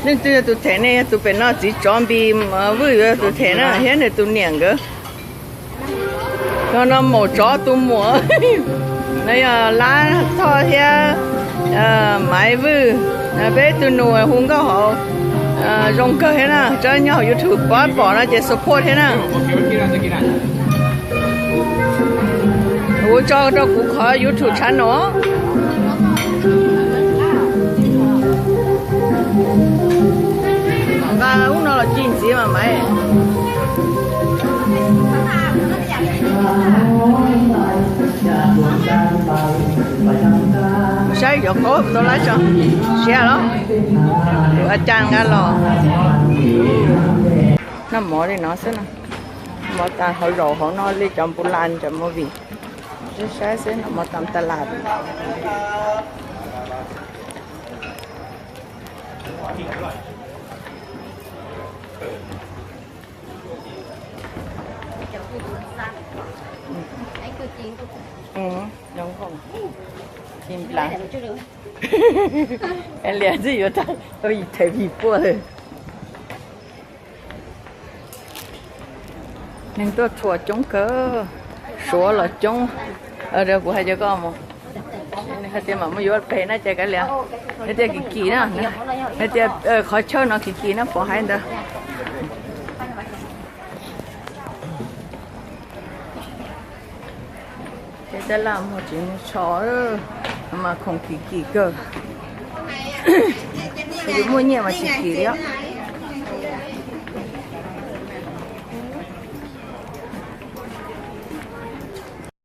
Leej twg yog tus them ne? Yog tus pem no, txiv tsov Npis Vwj yuav yog tus them na, thiab nws tus niam nkawd. No, no maum tsov tus muam. No yog Lab Thoj thiab Maiv Vwj. Peb tug nus hu nkauj hauv zoo kawg thiab na, tso nyob hauv YouTube pom pom no ces support thiab na. Kuv tso rau kuv qhov YouTube channel. Nqa ub no los ci ntxiv mas Maiv. Saib yuav qaub tau lab tso, siab los. Ua cas nqa los. Noj mov li no xwb no. Mov tas hauv zaum hauv no li cov npu las cov movie. Saib xwb no, mov tas tas las. Li twb yuav tau yim theem yim puas. Neeg tuaj txhua coob kawg, Suav los coob. Kuv hais rau koj mus, hais tias mam muab yuav pem na ces kav liam. Hais tias kim kim na, hais tias qhov chaw no kim kim na, pov hais ntawd. Ces tab laj muag tsis muag tsho, mas khoom kim kim kawg. Yus muaj nyiaj mas tsis kim li.